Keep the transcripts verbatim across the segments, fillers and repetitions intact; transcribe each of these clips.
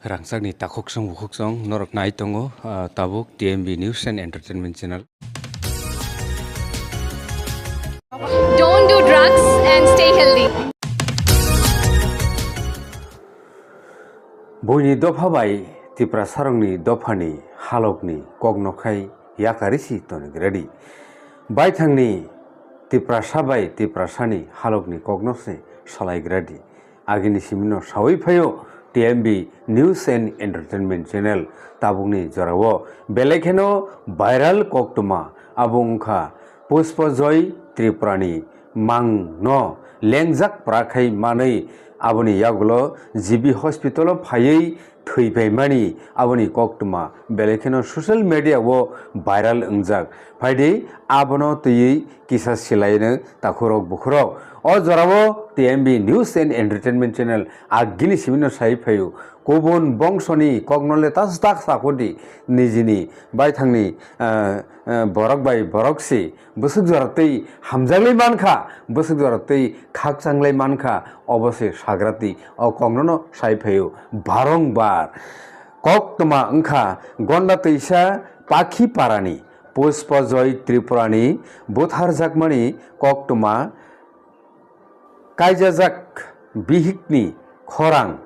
Rangchakni takhuk song bukhuk song norok nai tongo, ah, tabuk T M B News and Entertainment Channel. Don't do drugs and stay healthy. Buini dopha bai Tiprasarokni dophani halokni kokno khai yakarisi tonigradi. Baithangni Tiprasa bai Tiprasani halokni kokno se salaigradi. Agini simino sawi phaio T M B News and Entertainment Channel tabukni jorao belai kheno viral koktwma abo wngkha Pushpa Joy Tripurani mangno lengjak prakhai manwi aboni yagulo G B hospital o phaiwi thwi phaimani aboni koktwma belai kheno social media o viral wngjak. Phaidi abono twiwi kisa silaino takhurok bukhurok. O jorao T M B News and Entertainment Channel agini simino sai phaio. Kubun bongsoni koknole tas tak sakodi nijini baithangni, ah, ah, borok bai borok si bwswk jora twi hamjaklai mankha, bwswk jora twi khakchanglai mankha, obo se sagrati o koknono sai phaio barongbar. Koktwma wngkha Gonda Twisa Pakhi Parani Pushpa Joy Tripurani butharjakmani koktwma kaijajak bihikni khorang,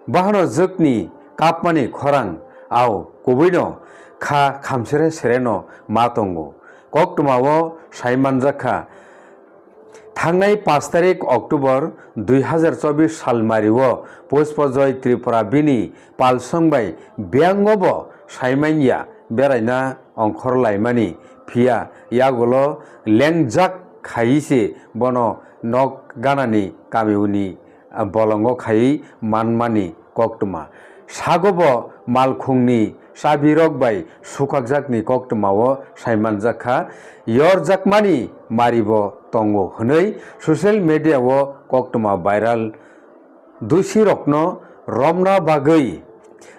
bahano jwkni kapmani khorang, au kubuino kha khamsere sereno ma tongo. Koktwmao sai manjakha, thangnai pash tarik October dui hazar chobbish salmario Pushpa Joy Tripura bini palsong bai biyangobo saimanya beraina ongkhor laimani, phiya yagulo lengjak khaiwi se bono nok ganani kamiuni bolongo khaiwi manmani koktwma. Sagobo malkhungni chabirok bai sukhakjakni koktwmao saimanjakha, yorjakmani maribo tongo hwnwi social media o koktwma viral. Dusirokno romna bagwi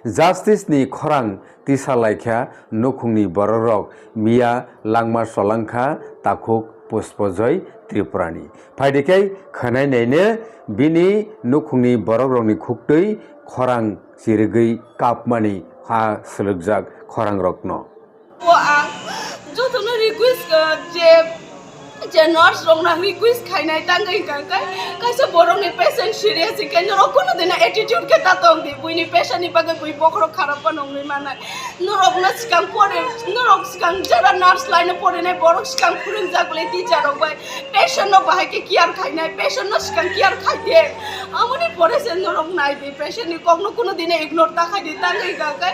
justice ni khorang tisa laikha nukhungni borokrok miya langma cholangkha takhuk Pushpa Joy Tripurani. Phaidi khe khwnai naine bini nukhungni borokrokni khuktwi khorang chirigwi kapmani ha swlwkjak khorangrokno. O ang jotono request, uh, je, je nurse rokno ang request khainai tangwi hwnkha khe kaisa borokni patient serious hwnkhe norok kunu dina attitude khe ta tong di, buini patient ni bagwi bui bokhorok kharap phano wngwi manai. Norokno swkang pore, norok swkang jara nurse line o porinai borok swkang phwrwngjak le teacher rok bai. Patient no bahai khe care khainai, patient no swkang care khai de. Amoni pore se norok nai di, patient ni kok no kuno dine ignore ta khai di, ta khai ga kai.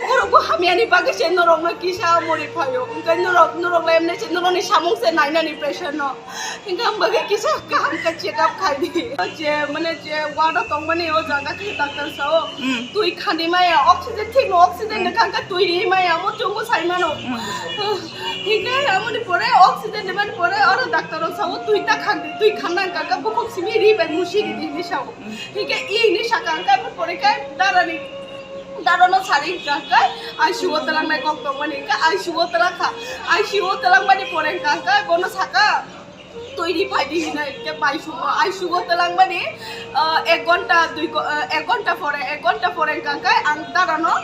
Borok bo hamya ni bagwi se norok no kisa muri phaio. Hwnkhe norok, norok le emne se norok ni samung se nainani patient no. Hwnkhe ang bagwi kisa kaham khe check up khai di. Je mane je ward o tongmani o jaga khe doctor sao. Mm. Twi khandi maya, oxygen thik no oxygen Mm. ni khangkha twi ri maya, mo chungo sai mano. Mm. Hingke amoni pore oxygen ni mani pore oro doctor o sao twi ta khandi, twi khanna hingka khe bukhuk simi ri bai musi ri di hinwi sao. Hingke i hinwi saka hingke amoni pore khe dara ni, dara no sari hingka khe I C U o twlang nai kok tong mani hingke I C U o twlang kha, I C U o twlang mani pore hingka khe bono saka twi ri phai di hinwi hingke bai sumo I C U o twlang mani, ah, ek ghonta dui gho-, ah, ek ghonta pore, ek ghonta pore hingka khe ang dara no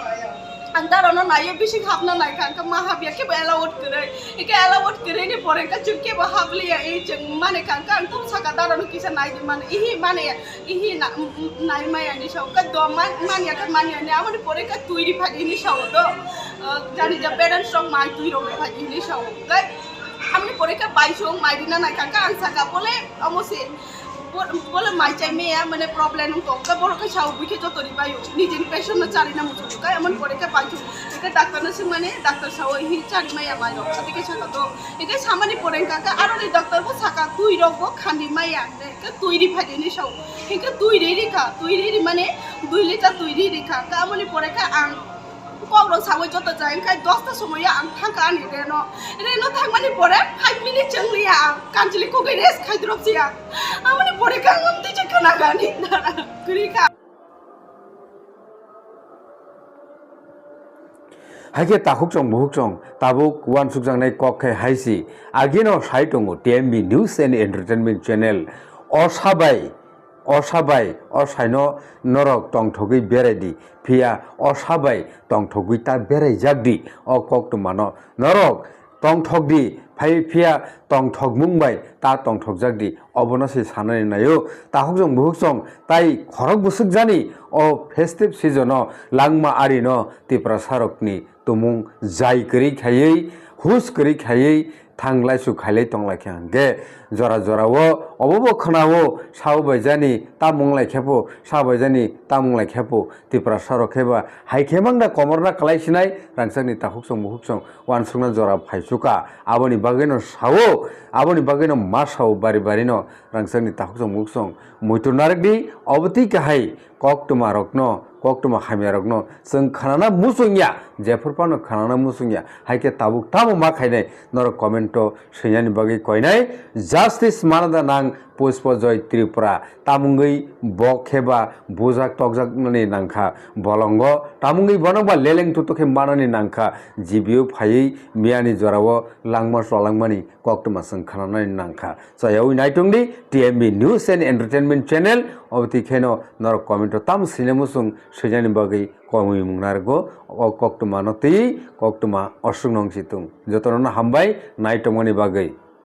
Ang darano naiyo bising hapna naikha, hwnkhe ma hapya khe bo allowed kwrwi. Hwnkhe allowed kwrwini pore hwnkhe chwng khe bo hapliya, i chwng mani kha, hwnkhe ang tong saka darano kisa nai di mani, ihi mani, ihi na, m-, m-, nai maya ni sa, hwnkhe do ma-, manya khe manya ni, amoni pore hwnkhe twi ri phai di hinwi sa o do. Ah, jani ja parents rok mai twi rok ri phai di hinwi sa o. Hwnkhe amoni pore hwnkhe bai chwng mai rina naikha, hwnkhe ang saka bole omo se. Bo-, bole mai chai maya, mane problem wng tong kha, borok khe sao bui khe joto ri bai o, nijeni patient no charina muchung kha, emon pore khe pai chuk, hwnkhe doctor no swng mani, doctor sao, "Hi chari maya mai rok?" Ati khe saka to, hwnkhe samani pore wngkha khe, aro ni doctor bo saka, "Twi rok bo khandi maya, hwnkhe twi ri phai di," hinwi sao, hwnkhe twi ri ri kha, twi ri ri mane dui litre twi ri ri kha, hwnkhe amoni pore khe ang Kok rok sawi joto jai, hwnkhe dosta somoyo ang thangkha ani reno. Reno thangmani pore five minute chwng liya ang kanchili kugui rest khai drop siya. Amoni pore khe ang amtwi se khna gani kwrwi kha. Haikhe takhuk chong bukhuk chong tabuk uansukjaknai kok khe haisi. Agino sai tongo T M B News and Entertainment Channel. O sabai osa bai osaino norok tongthogwi berai di, phiya osa bai tongthogwi ta berai jak di. O koktwmano norok tongthok di, phai phiya tongthokmung bai ta tongthokjak di, obono se sanani naio. Takhuk chwng bukhuk chwng tai khorok bwswk jani o festive season o langma arino Tiprasarokni tumung jai kwrwi khaiwi, hus kwrwi khaiwi thanglai su khailai tonglai khe hwnkhe jora jorao obobo khwnao sao bai jani tamung lai khepo, sao bai jani tamung lai khepo Tiprasarok khe ba hai khe mangda komorna kwlai sinai rangchakni takhuk chwng bukhuk chwng uansukna jora phaichuka. Aboni bagwino sao, aboni bagwino ma sao bari barino rangchakni takhuk chwng bukhuk chwng muitu narwk di. Obo twi kahai koktwma rokno, koktwma hamya rokno chwng khanana muchungya, jephru phano khanana muchungya, hai khe tabuk tamo ma khainai norok comment o swinani bagwi koinai. Justice manada nang Pushpa Joy Tripura, tamungwi bo khe ba bujak tokjaknani nangkha bolongo, tamungwi bono ba leleng tutu khe manani nangkha, G B o phaiwi miyani jorao langma cholangmani koktwma chwng khananani nangkha. Chayawi naitung di T M B News and Entertainment Channel, obo twi kheno norok comment o tamo swina muchung swinani bagwi komui mung narwgo. O koktwma no twi koktwma osuk nong si tung. Jotono no hambai naitongmani bagwi.